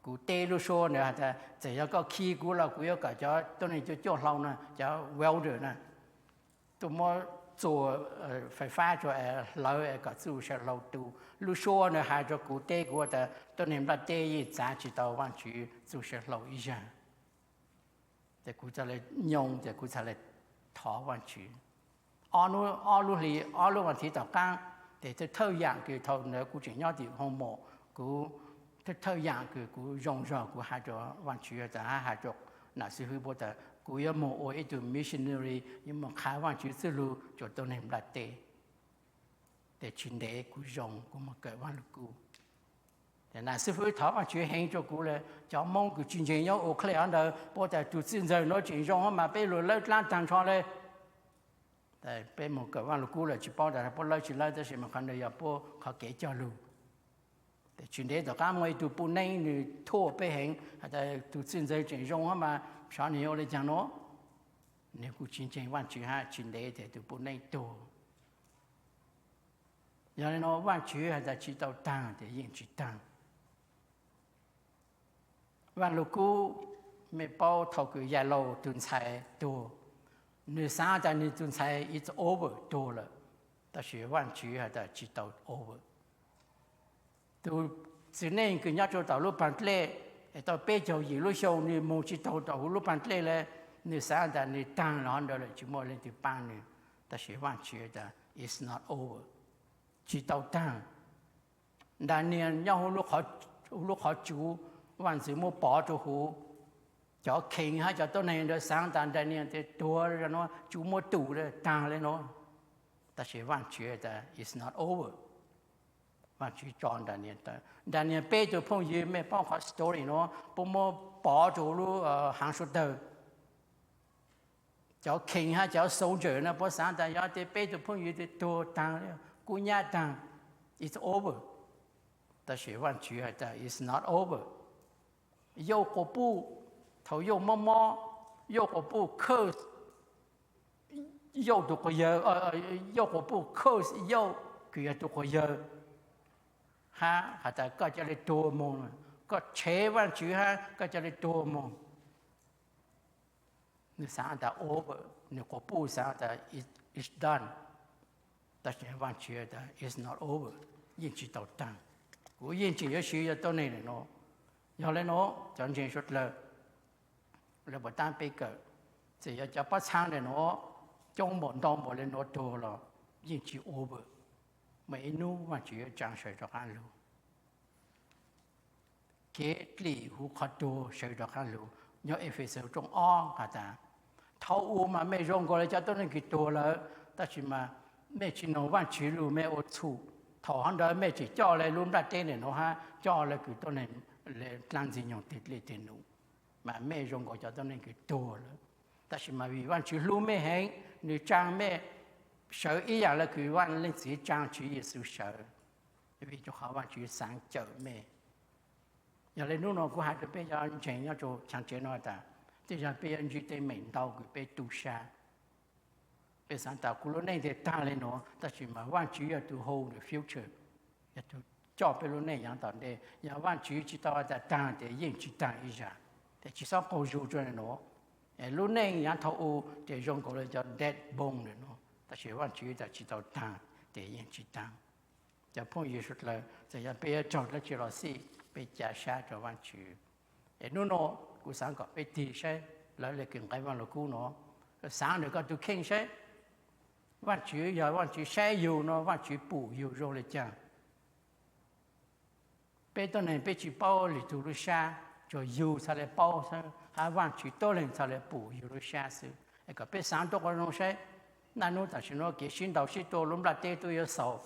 Kuv teb lub suab ntawd has tas txawm yog koj khi kuv los kuv yuav kom cov tuab neeg cuaj cuaj hlau na, cov welder na, tuaj muab txuas fais fab rua es hlawv es kom txuj saw hlau tu. Lub suab ntawd has rua kuv teb kuv tas tuab neeg nplaj teb yeej txav tsi tau Vaajtswv txuj saw hlau ib zag. Tes kuv txhad le nyoo, tes kuv txhad le thov Vaajtswv. Ob lub hli, ob lub vas thiv tom qaab, tes thawj thawj yaam kws thaus ntawd kuv tseem nyob tim hoo mom, kuv thawj thawj yaam kws kuv zoo zog kuv has rua Vaajtswv tas hab has rua nam xib hwb puab tas kuv yuav moog ua ib tug missionary, yuav moog qha Vaajtswv txuj lug rua tuab neeg nplaj teb. Tes tsis ntev kuv zoo kuv moog kawm Vaaj Lug Kub. Tes nam xib hwb thov Vaajtswv heev rua kuv le, cov Moob kws tsi ntseeg nyob Eau Clay ntawd puab tas tug txwj ntxawg nuav tseem zoo mas peb lug lawb dlaab taag nrho le. Peb moog kawm Vaaj Lug Kub lawm tsis paub tas puab lawb tsis lawb tab sis mas qhov ntawd yog puab qhov kev cog lug. Tes tsis ntev tom qaab muaj ib tug puj neeb nwg thuam peb heev has tas tug txwj ntxawg tseem zoo mas xyov nwg yuav ua le caag nuav. Nwg kuj tsis ntseeg Vaajtswv hab tsis ntev tes tug puj neeb tuag. Yog le nuav Vaajtswv has tas tsi tau taag tes yeej tsi taag. Vaaj Lug Kub, mej paub thaus kws Yaj Lauj tug ntxhais tuag, nwg xaav tas nwg tug ntxhais it's over tuag lawm, tab sis Vaajtswv has tas tsi tau over. Tug txiv neej kws nyob rua tom lub paag dlej, es tau peb caug yim lub xyoo nwg moog tsi taug tom huv lub paag dlej le, nwg xaav tas nwg taag los hov ntawd lawm tsis muaj leej twg paab nwg, tab sis Vaajtswv tas it's not over, tsi tau taag. Daniel nyob huv lub qhov tsuv, vaaj ntxwv muab pov rua huv, cov kheev hab cov tuab neeg ntawd xaav tas Daniel tes tuag le nuav, tsuv muab tum le taag le nuav, tab sis Vaajtswv tas it's not over. Vaajtswv tso Daniel tawm. Daniel peb tug phooj ywg, mej paub qhov story nuav, puab muab pov rua huv lub haav suav tawg. Cov kheev hab cov soldier nuav puab xaav tas yog tes peb tug phooj ywg tes tuag taag, kub nyab taag, it's over. Tab sis Vaajtswv has tas it's not over. Yauj quas puj, thaus Yauj mob mob, Yauj quas puj curse Yauj tug quas yawg, Yauj quas puj curse Yauj kws yog tug quas yawg, hab has tas koj ca le tuag moog, koj tshev Vaajtswv hab koj ca le tuag moog. Nwg xaav tas over, nwg quas puj xaav tas it's done. Tab sis Vaajtswv tas it's not over, yeej tsi tau taag. Kuv yeej tseem yuav siv yog tuab neeg le nuav. Yog le nuav cov ntseeg suav dlawg, le puas taab peb kawm, txawm yog cov pob txhaa le nuav, coob npaum ntau npaum le nuav tuag los yeej tsi over. Muaj ib nub Vaajtswv yuav tsaa sawv rov qaab lug. Kev dlim huv qhov tuag sawv rov qaab lug. Nyob Efexus rooj ob has tas, thaus ub mas mej zoo nkaus le cov tuab neeg kws tuag lawm, tab sis mas mej tsi noog Vaajtswv lug, mej ua txhum. Thaus hov ntawd mej tseem coj le lub nplaj teb le nuav hab coj le kws tuab neeg dlaab ntxwg nyoog twg dlej twg num, mas mej zoo nkaus cov tuab neeg kws tuag lawm. Tab sis mas vim Vaajtswv hlub mej heev, nws tsaa mej sawv ib yaam le kws Vaaj Leej Txiv tsaa Tswv Yexus sawv, vim rua qhov Vaajtswv xaav cawm mej. Yog le nub nua kuv has rua peb cov ntseeg nyob rua chaang tsev no tas, tej zag peb yuav ntsib teeb meem ntau kws peb tu sab. Peb xaav tas kuv lub neej twb taag le nuav, tab sis mas Vaajtswv yog tug hold the future, yog tug coj peb lub neej yaav tom ntej. Yog Vaajtswv tsi tau tas taag tes yeej tsi taag ib zag, tes tsi xob qaug zug rua le nuav. Lub neej yaav thaum u tes zoo nkaus le cov dead bone le nuav, tab sis Vaajtswv tas tsi tau taag tes yeej tsi taag. Cov phooj ywg suav dlawg, txawm yog peb yuav raug dlaab tsi los xij, peb ca sab rua Vaajtswv. Es nub nua kuv xaav kom peb tig saib lawv le kws nqe Vaaj Lug Kub nuav, xaav nwg koj tug kheej saib. Vaajtswv yog Vaajtswv saib yug nua, Vaajtswv pum yug zoo le caag. Peb tuab neeg peb tsi paub lwm tug lub sab, tsuas yug txhaj le paub xwb, hab Vaajtswv tuab leeg txhaj le pum yug lub sab xwb. Es kom peb xaav tuab qhov zoo saib, naj nub tam sim nuav kev sib ntaus sib tua lub nplaj teb tub yuav xaus,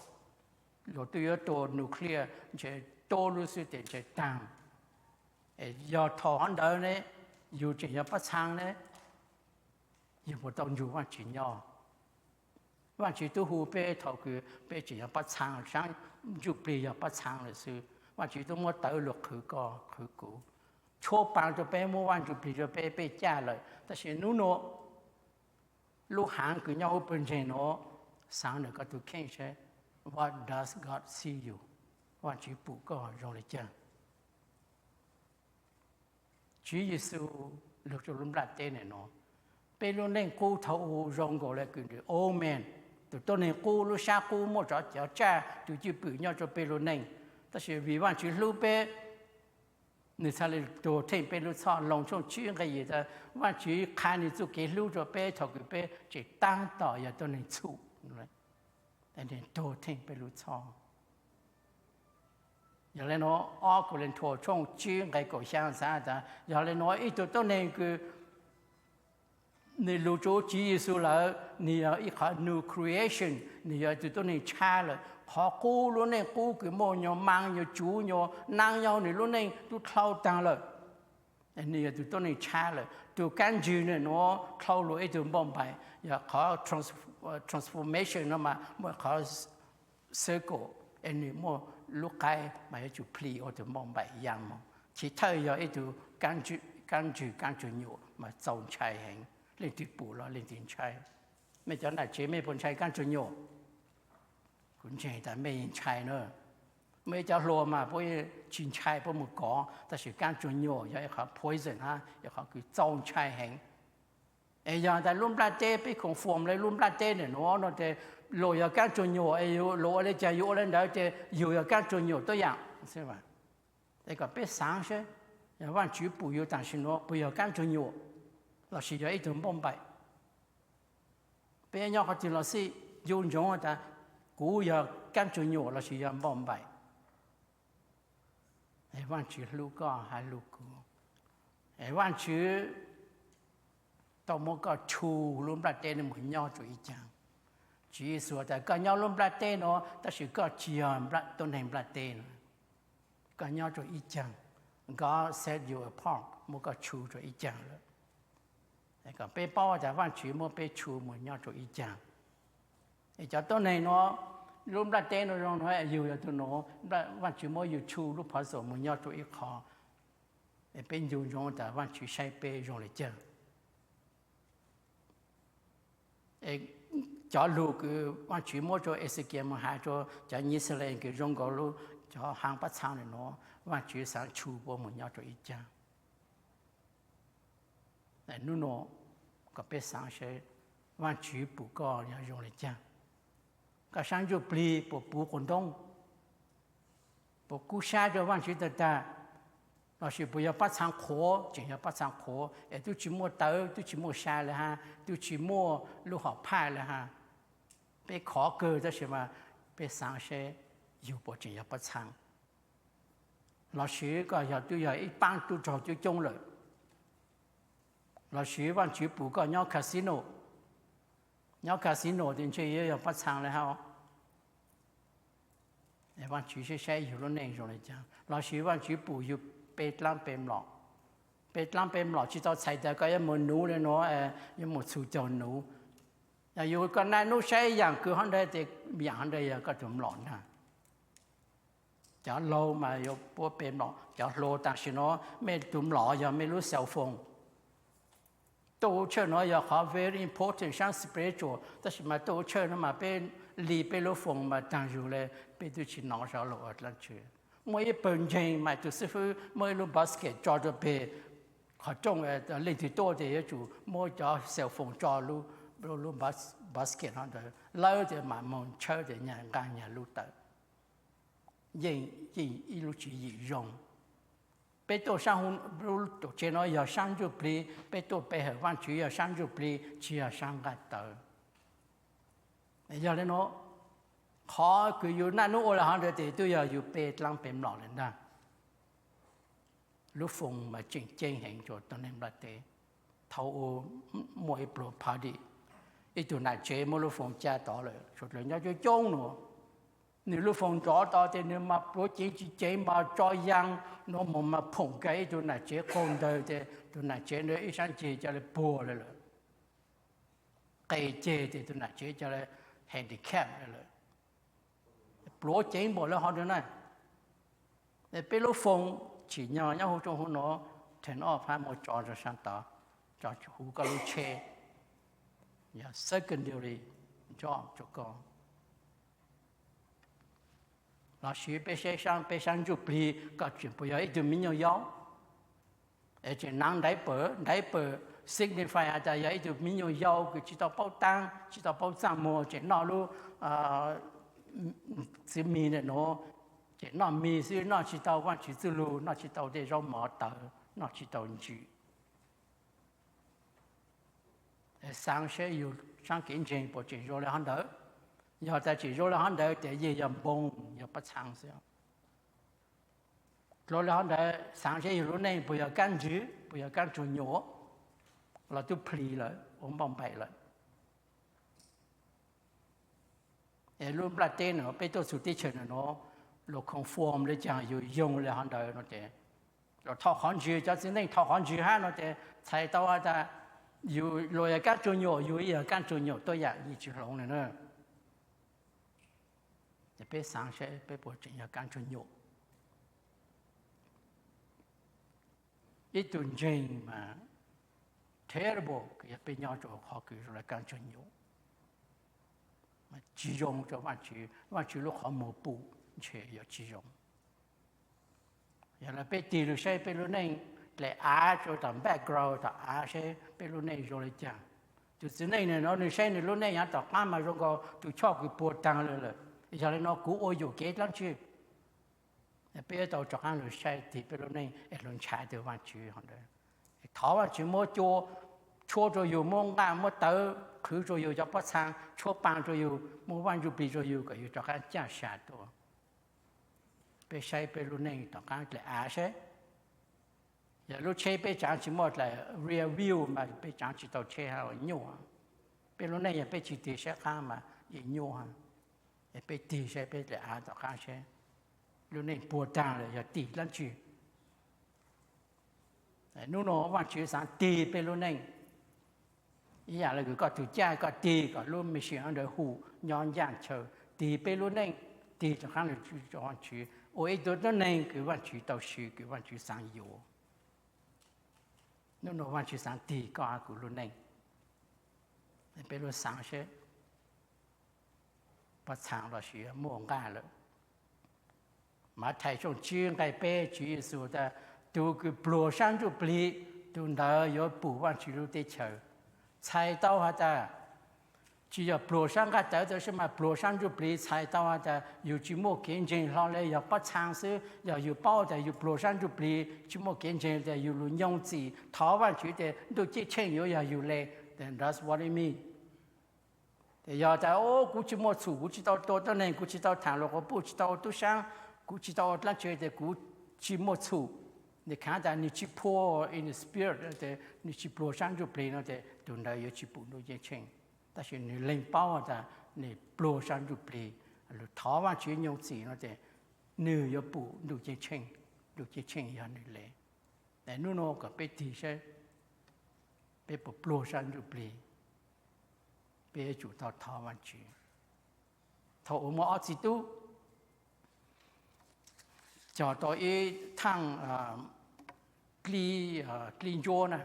luag tub yuav tua nuclear ntshe tuab lub xwb tes ntshe taag. Es yog thaum hov ntawd ne, yug tseem yog pab txhaa ne, yug puas tau nrug Vaajtswv nyob? Vaajtswv tub hu peb thaum kws peb tseem yog pab txhaa, saab ntsuj plig yog pab txhaa lawm xwb. Vaajtswv tub muab tawv lug qhwv koj qhwv kuv, tshuab paa rua peb, muab Vaaj ntsuj plig rua peb, peb caj lawm. Tab sis nub nua lub haav kws nyob huv pawg ntseeg nuav, xaav nwg koj tug kheej saib, what does God see you? Vaajtswv pum koj zoo le caag? Tswv Yexus lug rua lub nplaj teb nuav, peb lub neej qub thaum u zoo nkaus le kws nws old man, tug tuab neeg qub, lub sab qub, muaj tsov cov tsaj, tug cwj pwm nyob rua peb lub neej. Tab sis vim Vaajtswv hlub peb, nwg txhaj le tuag theej peb lub txhoj. Loos tshooj tsib nqe yim tas, Vaajtswv qha nwg txuj kev hlub rua peb thaum kws peb tseem taab tom yog tuab neeg txhum, nwg tuag theej peb lub txhoj. Yog le nuav, ob Kauleethuas tshooj tsib nqe kaum xyaa xaav tas, yog le nuav ib tug tuab neeg kws nwg lug rua Tswv Yexus lawm, nwg yog ib qhov new creation, nwg yog tug tuab neeg tshab lawm. Qhov qub, lub neej qub kws muaj nyuas maa, nyuas tsuv, nyuas naab nyob huv nwg lub neej tub dlhau taag lawm. Nwg yog tug tuab neeg tshab lawm. Tug kaab ntswg nuav dlhau lug ib tug npauj npaim, yog qhov transformation no mas muaj qhov circle, es nwg muaj lub qaib mas yuav tsum plhis ua tug npauj npaim yaa moog. Chiv thawj yog ib tug kaab ntswg kaab tsuag nyuam mas txaus ntshai heev, leej twg pum los leej twg ntshai. Mej cov nam tsev mej puas ntshai kaab tsuag nyuam? Kuv ntseeg tas mej ntshai na. Muaj ib cov hluas mas puab tsi ntshai, puab moog kov, tab sis kaab tsuag nyuam yog ib qhov poison hab, yog qhov kws txaus ntshai heev. Es yog tas lub nplaj teb, peb khoom foom le lub nplaj teb ntawm nuav no tes, luag yog kaab tsuag nyuam, luag ua le caag yug ua le ntawd tes yug yog kaab tsuag nyuam tuab yaam. Es kom peb xaav seb, yog Vaajtswv pum yug tam sim nuav puas yog kaab tsuag nyuam lossis yog ib tug npauj npaim? Peb nyob qhov twg los xij, ncu ntsoov tas kuv yog kaab tsuag nyuam lossis yog npauj npaim. Es Vaajtswv hlub koj hab hlub kuv. Es Vaajtswv tau muab koj tshu lub nplaj teb nuav moog nyob rua ib caag. Tswv Yexus tas koj nyob lub nplaj teb nuav tab sis koj tsi yog tuab neeg nplaj teb nuav. Koj nyob rua ib caag. God set you apart, muab koj tshu rua ib caag lawm. Kom peb paub tas Vaajtswv muab peb tshu moog nyob rua ib caag. Es cov tuab neeg nuav, lub nplaj teb nuav zoo nuav, yug yog tug nuav, Vaajtswv muab yug tshu lub puzzle moog nyob rua ib qho. Es peb ncu ntsoov tas Vaajtswv saib peb zoo le caag. Es cov lug kws Vaajtswv muab rua Exekias moog has rua cov Yixalayees kws zoo nkaus lub cov haav pab txhaa le nuav, Vaajtswv xaav tshu puab moog nyob rua ib caag. Nub nua, kom peb xaav seb Vaajtswv pum koj yog zoo le caag. Koj saab ntsuj plig puas puv quas ntoob? Puas kub sab rua Vaajtswv tag tag? Lossis puas yog pab txhaa qhuav, tseem yog pab txhaa qhuav es tub tsi muaj tawv, tub tsi muaj sa le hab, tub tsi muaj lub hom phaj le hab? Peb khov kawg tab sis mas peb xaav seb yug puas tseem yog pab txhaa, lossis koj yog tub yog ib paab tub rog coob coob lawm, lossis Vaajtswv pum koj nyob casino, nyob casino tes ntshe yuav yog pab txhaa le hab. Vaajtswv saib saib yug lub neej zoo le caag, lossis Vaajtswv pum yug pe dlaab pe mlom. Pe dlaab pe mlom tsis tau txhais tas koj yuav mus nuv le nuav, yuav mus txhus caug nuv. Yog yus koj naj nub saib yaam kws hov ntawd tes yaam hov ntawd yog koj tug mlom ntag. Cov laug mas yuav puab pe mlom, cov hluas tam sim nuav mej tug mlom yog mej lub cell phone. Tuaj huv tshawj nuav yog qhov very important saab spiritual, tab sis mas tuaj huv tshawj nuav mas peb li peb lub phone mas taag zug le, peb twb tsis nov zov lug ua dlaab tsi. Muaj ib pawg ntseeg mas tug xib fwb muab ib lub basket tso rua peg qhov rooj, leej twg tuaj tes yuav tsum muab cov cell phone tso lub basket hov ntawd, lawv tes mam moog tshawb tes nyag nqaj nyag lub tawm. Yeej, yeej ib lub tswv yim zoo. Peb tuaj saab huv, lub tuam tsev nuav yog saab ntsuj plig, peb tuaj pe hawm Vaajtswv yog saab ntsuj plig, tsis yog saab nqaj tawv. Yog le nuav, qhov kws yus naj nub ua le hov ntawd tes twb yog yus pe dlaab pe mlom lawm ntag. Lub phone mas tseem ceeb heev rua tuab neeg nplaj teb. Thaum ub muaj ib pluag party, ib tug nam tsev muab lub phone ca tod lawm, suav dlawg nyob coob coob nuav. Nwg lub phone nrov tod tes nwg mas pluav ceev tsis ceev mas tso yaa nuav moog mas phoom kag ib tug nam tsev qaug ntawg tes tug nam tsev ntawd ib sab ceg ca le puag le lawm. Qe ceg tes tug nam tsev ca le handicap le lawm. Pluav ceev npaum le hov ntawd na. Peb lub phone tsim nyog nyob huv tsoom huv nuav, turn off hab muab tso rua saab tod, tso huv koj lub tsheb, yog secondary job rua koj. Los sis peb saib saab, peb saab ntsuj plig koj tseem puas yog ib tug me nyuam yaus. Es tseem naav diaper, diaper signify has tas yog ib tug me nyuam yaus kws tsis tau paub taab, tsis tau paub txaj muag, tseem noj lub txiv mis ntawm nuav, tseem noj mis xwb, noj tsis tau Vaajtswv txuj lug, noj tsis tau tej zaub mov tawv, noj tsis tau ntsws. Xaav seb yug saab kev ntseeg puas tseem zoo le hov ntawd. Yog tas tseem zoo le hov ntawd tes yeej yog npoog, yog pob txhaa xwb. Dlua le hov ntawd xaav seb yug lub neej puas yog kaab ntsws, puas yog kaab tsuag nyuam, los tub plig lawm, ua npauj npaim lawm. Es lub nplaj teb nuav peb tuaj txug teb chaws nuav, luas conform le caag yug yoog le hov ntawd no ces, luas thov qhov ntsws, cov txiv neej thov qhov ntsws hab no ces txhais tau has tas yug luas yog kaab tsuag nyuam, yug yog kaab tsuag nyuam tuab yaam yeej tsis hloov le na. Ces peb xaav seb peb puas tseem yog kaab tsuag nyuam. Ib tug ntseeg mas terrible kws yog peb nyob rua qhov kws zoo le kaab tsuag nyuam, tsis zoo rua Vaajtswv, Vaajtswv lub qhov muag pum ntshe yuav tsis zoo. Yog le peb tig lug saib peb lub neej dlej av rua tom background tom av seb peb lub neej zoo le caag. Tug txiv neej nuav nwg saib nwg lub neej yav tom qaab mas zoo nkaus tug choj kws puag taag le lawm. Yog le nuav kuv ua yuam kev dlaab tsi? Peb yuav tau rov qaab lug saib tig peb lub neej es lug ntshaw tug Vaajtswv hov ntawd. Thov Vaajtswv muab cua tshuab rua yug, muab nqaj muab tawv qhwv rua yug, cov pob txhaa tshuab paa rua yug, muab Vaaj Ntsuj Plig rua yug kom yug rov qaab caj sa tuaj. Peb saib peb lub neej tom qaab dlej av seb. Yog lub tsheb peb tsaav tsis muaj dlej rear view mas peb tsaav tsis tau tsheb hab nyuaj. Peb lub neej yog peb tsis tig saib qaab mas yeej nyuaj. Es peb tig saib peb dlej av tom qaab seb lub neej puag taag lawm yog tig dlaab tsi. Nub nua Vaajtswv xaav tig peb lub neej. Ib yaam le kws koj tug caj koj tig kom lub machine ntawd hu nyob ncaaj chaw, tig peb lub neej, tig rov qaab lug rua Vaajtswv ua ib tug tuab neeg kws Vaajtswv tau sw kws Vaajtswv xaav yuav. Nub nua Vaajtswv xaav tig koj hab kuv lub neej. Peb lub xaav seb, pob txhaa lossis muaj nqaj lawm. Mathais tshooj tsib nqai peb, Tswv Yexus tas, tug kws pluag saab ntsuj plig, tug ntawd yuav pum Vaajtswv lub teb chaws. Txhais tau has tas, tsis yog pluag saab nqaj tawv tab sis mas pluag saab ntsuj plig txhais tau has tas yug tsis muaj kev ntseeg hlo le yog pob txhaa xwb, yog yug paub tas yug pluag saab ntsuj plig tsis muaj kev ntseeg tas yug lug nyoog txim thov Vaajtswv tas Ntuj Ceeb Tsheej yuav yog yug le. That's what it mean. Yog tas, o, kuv tsis muaj txhum, kuv tsis tau tua tuab neeg, kuv tsis tau thaam luas quas puj, tsis tau ua tub saab, kuv tsis tau ua dlaab tsi tes kuv tsis muaj txhum. Nws khaav tas nws tsis poor in the spirit, nws tsis pluag saab ntsuj plig no tes tug ntawd yuav tsis pum Ntuj Ceeb Tsheej. Tab sis nws leeg paub tas nws pluag saab ntsuj plig, lug thov Vaajtswv nyoog txim no tes nws yuav pum Ntuj Ceeb Tsheej. lub ceeb tsheej yog nws le. Hnub no kom peb tig saib peb puas pluag sab ntsuj plig, peb yuav tsum tau thov Vajtswv. Thaum uas muaj ob txiv tub cog tau ib thaaj dlib, dlib ntsuab na,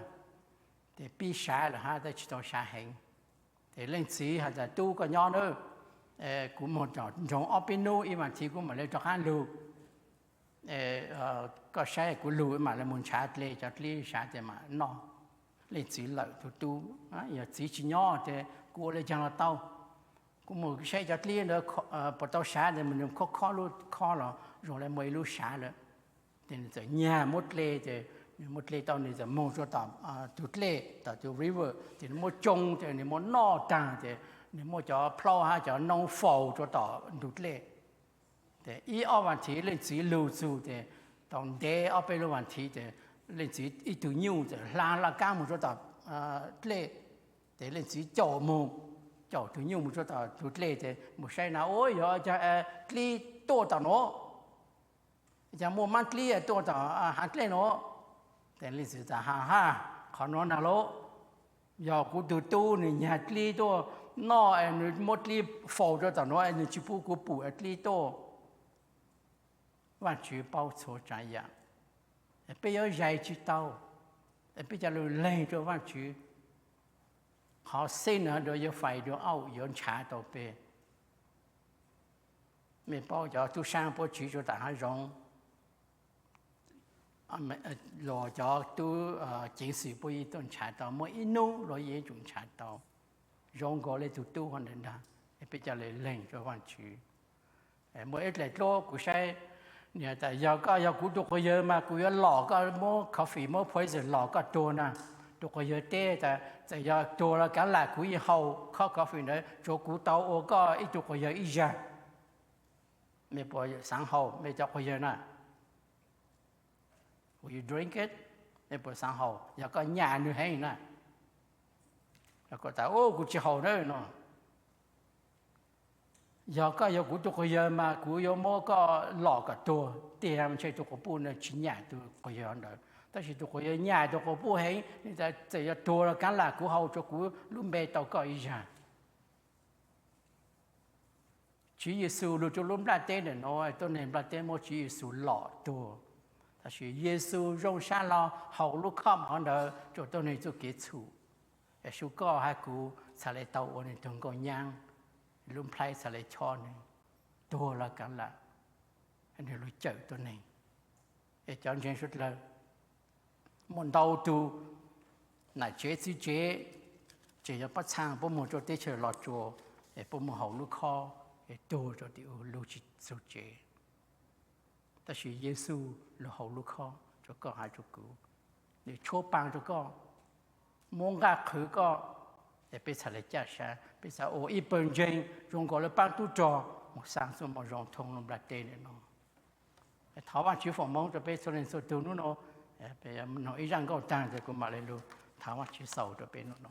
ces pib sav lawm hab tab tsis tau sav heev. Ces leej txiv has tas, Tub, koj nyob nawb, kuv moog tom nroog ob peb nub, ib vaam thiv kuv mam le rov qaab lug. Koj saib kuv lug mam le moog nrhav dle, cov dlib sav tes mam noj. Leej txiv lawm tug tub, Yog txiv tsis nyob tes kuv ua le caag los tau. Kuv moog saib cov dlib ntawd puas tau sav tes moog khob khob lub khob los zoo le muaj ib lub sav lawm. Ces nws txawm nyag muab dle, ces nws muab dle tau, nws txawm moog rua tom tug dlej, tom tug river, ces nws muab tsoo, ces nws muab noj taag, ces nws muab cov plhaub hab cov noob faus rua tom ntug dlej. Ces ib ob vaam thiv leej txiv lug txug, ces tau ntev ob peb lub vaam thiv, ces leej txiv ib tug nyuj txawm hlaa laj kaab moog rua tom dlej. Ces leej txiv caum moog, caum tug nyuj moog rua tom tug dlej, ces moog saib na, Ua, yog caag dlib tuaj tom nuav? Caag muaj maab dlib tuaj tom haav dlej nuav? Ces leej txiv tas, Ha ha, qhov nuav nag lauj, yog kuv tug tub nws nyag dlib tuaj noj es nws muab dlib faus rua tom nuav es nws tsis pub kuv pum dlib tuaj. Vaajtswv paub txhua tsav yaam, peb yuav zais tsis tau, peb ca le leeg rua Vaajtswv. Qhov xeeb nua yuav fais dua auj, yuav nrhav tau peb. Mej paub cov tub saab puab tsiv rua tom haav zoov, los cov tub ceev xwm puab yeej tuaj nrhav tau, muaj ib nub luag yeej tsum nrhav tau. Zoo nkaus le tug tub huv ntawd ntag, peb ca le leeg rua Vaajtswv. Muaj ib dlaim dluab kuv saib, nws has tas, Yog koj yog kuv tug quas yawg mas kuv yuav lom koj, muab coffee muab poison lom koj tuag na. Tug quas yawg teb tas, Txawm yog tuag los kaav lam kuv yeej haus cup coffee ntawd, tsuav kuv tau ua koj ib tug quas yawg ib zag. Mej puas xaav haus, mej cov quas yawg na? Will you drink it? Mej puas xaav haus yog koj nyam nws heev na? Koj tas, Kuv tsis haus na no. Yog koj yog kuv tug quas yawg mas kuv yuav muab koj lom kom tuag tiag, ntshe tug quas puj na tsis nyam tug quas yawg ntawd, tab sis tug quas yawg nyam tug quas puj heev, txawm yog tuag los kaav lam kuv haus, tsuav kuv lub npe tau koj ib zag. Tswv Yexus lug rua lub nplaj teb ntawm nuav, tuab neeg nplaj teb muab Tswv Yexus lom tuag, tab sis Yexus zoo sab lug haus lub khob mov ntawd rua tuab neeg txuj kev txhum. Es sub koj hab kuv txhad le tau ua nwg tug nkauj nyaab, lub nplhaib txhad le chob nwg, tuag los kaav lam nwg lug cawm tuab neeg. Es cov ntseeg suav dlawg, muaj ntau tug nam tsev txiv tsev, tseem yog pab txhaa puab moog rua teb chaws Los Tsuas, es puab moog haus lub khob es tuag rua tim u lug tsis txug tsev. Tab sis Yexus lug haus lub khob rua koj hab rua kuv, nwg tshuab paa rua koj, muab nqaj qhwv koj, es peb txhad le caj sab, peb txhad ua ib pawg ntseeg zoo nkaus le paab tub rog moog xaa txuj moo zoo thoob lub nplaj teb ntawm no. Thov Vaajtswv foom moov rua peb txhua leej txhua tug nub no. Noog ib zaaj nkauj taag tes kuv mam le lug thov Vaajtswv xaus rua peb nub no.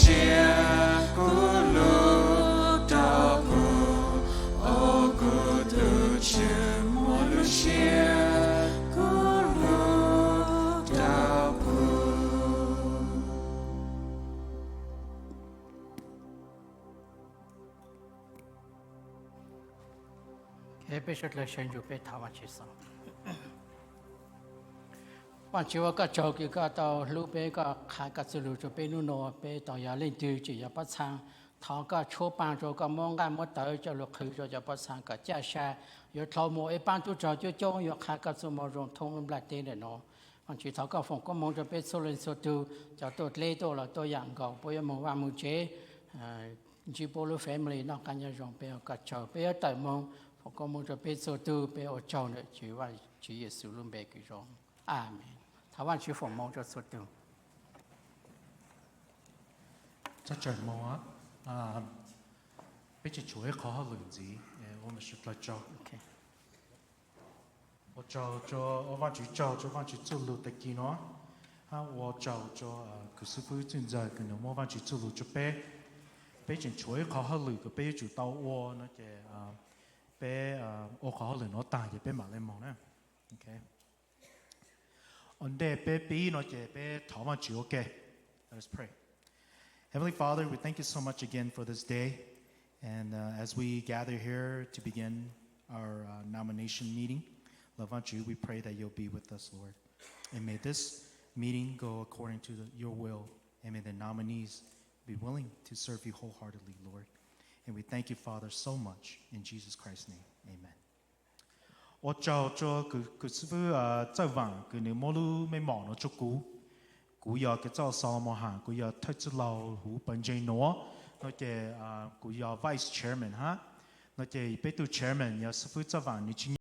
siab kuv hlub rau kuv, o kuv tus Tswv muaj lub siab kuv hlub rau kuv. Peb sawv dlawg sawv ntsug peb thov Vajtswv xwb. Vajtswv ua koj tsaug kws koj tau hlub peb, koj qha koj txuj lug rua peb nub nua, peb tau yog leej twg tseem yog pob txhaa, thov koj tshuab paag rua koj muab nqaj muab tawv coj lug qhwv rua cov pob txhaa kom caj sa, yuav dlhau moog ib paab tub rog coob coob yuav qha koj txuj moo zoo thoob nplaj teb ntawm nuav. Vajtswv thov koj foom koob moov rua peb txhua leej txhua tug, cov tuaj dleb tuaj los tuaj yaam nkaus, puab yuav moog vaj moog tsev, ntsib puab lub family noj qab nyob zoo, peb ua koj tsaug, peb yuav tawm moog. Foom koob moov rua peb txhua tug, peb ua tsaug ntawm Tswv Yexus lub npe kws zoo. Amees. Thov Vajtswv foom moov rua txhua tug. Peb tseem tshuav ib qhov hauj lwm ntxiv, ua mas sawv dlawg tsaug. Ua tsaug, ua Vajtswv tsaug rua Vajtswv txuj lug tag kis no, hab ua tsaug rua kws xib fwb Txwj Ntxawg kws nws muab Vajtswv txuj lug rua peb. Peb tseem tshuav ib qhov hauj lwm kws peb yuav tsum tau ua no ces peb ua qhov hauj lwm no taag ces peb mam le moog na. Ua ntej peb pib no ces peb thov Vajtswv ua ke. Let us pray. Heavenly Father, we thank you so much again for this day. And uh, as we gather here to begin our uh, nomination meeting, Lord Vajtswv, we pray that you'll be with us, Lord. And may this meeting go according to the, your will. And may the nominees be willing to serve you wholeheartedly, Lord. And we thank you, Father, so much. In Jesus Christ's name, amen. Ua tsaug rua kws xib fwb Txawj Vaam kws nws muab lub mej mom no rua kuv. Kuv yog kev txawj xo mos has, kuv yog thawj txwj laug huv pawg ntseeg nuav, no ces kuv yog vice chairman hab. No ces peb tug chairman yog xib fwb Txawj Vaam nws tsis